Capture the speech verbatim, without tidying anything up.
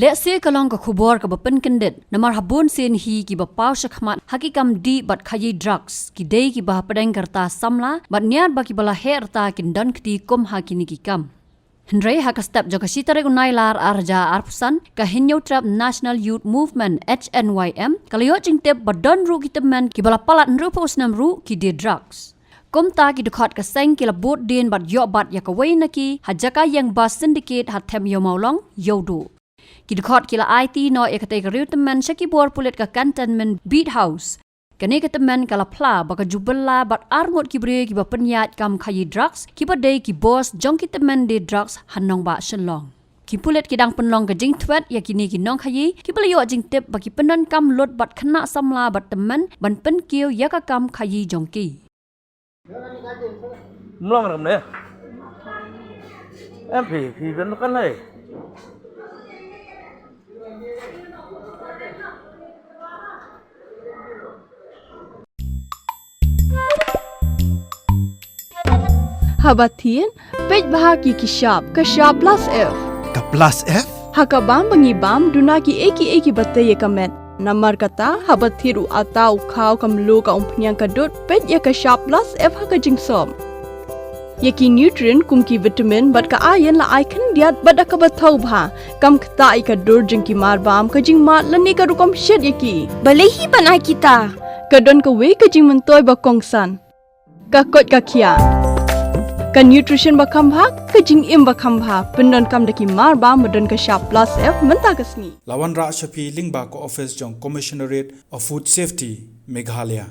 Lehse ka long ka khubor kaba pynkyndit, namar ha bun sien hi kiba paw shakhmat ha ki kam dih bad khaii drugs ki dei kiba hapdeng ka rta samla, bad niad ba kiba la heh rta kin don kti kum ha kine ki kam. Hynrei ha ka step jong ka shi tarik u Nailar ar hajar arphew san, ka Hynñiewtrep National Youth Movement, H N Y M, ka la ïoh jingtip ba don ruh ki tymmen kiba la palat hynriewphew snem ruh ki die drugs. Kumta ki dkhot ka seng ki la bud dien bad ïoh bat ïa kawei na ki ha jaka ïeng bus Syndicate ha Them Ïew Mawlong, Ïewduh. Ki dkhot ki la aiti noh ïa katei ka riew tymmen sha ki bor pulit ka Cantonment Beat House. Kane ka tymmen ka la phla ba ka ju bylla bad arngut ki briew kiba pynïaid kam khaii drugs kiba dei ki boss jong ki tymmen die drugs ha nongbah Shillong. Ki pulit ki dang pynlong ka jingthwet ïa kine ki nongkhaii kiba la ïoh jingtip ba ki pyndonkam lut bad khynnah samla bad tymmen ban pynkiew ïa ka kam khaii jong ki. Mlong ram ne. Em phi, phi ben kan hai. Haba thied, peit bha ki ki shap, ka shap plus F. Ka plus F? Ha ka bam ba ngi bam, duna ki ei ki ei kiba tei ïa ka met. Namar kata, haba thied u atta u khaw ka mluh ka umphniang ka dud, peit ïa ka shap plus F ha ka jingsop. Ïa ki nutrient kum ki vitamin bad ka iron la ai khyndiat bad da kaba thaw bha. Kam ktah ïa ka dur jong ki mar bam, ka jingmad lane ka rukom shet ïa ki. Balei hi ban ai kita? Ka don kawei ka jingmyntoi ba kongsan. Ka koit ka khiah. Ka nutrition ba kham bha, ka jingim ba kham bha. Pyndonkam da ki mar bam ba don ka shap plus F mynta ka sngi. La wanrah sha phi lyngba ka office jong Commissionerate of Food Safety, Meghalaya.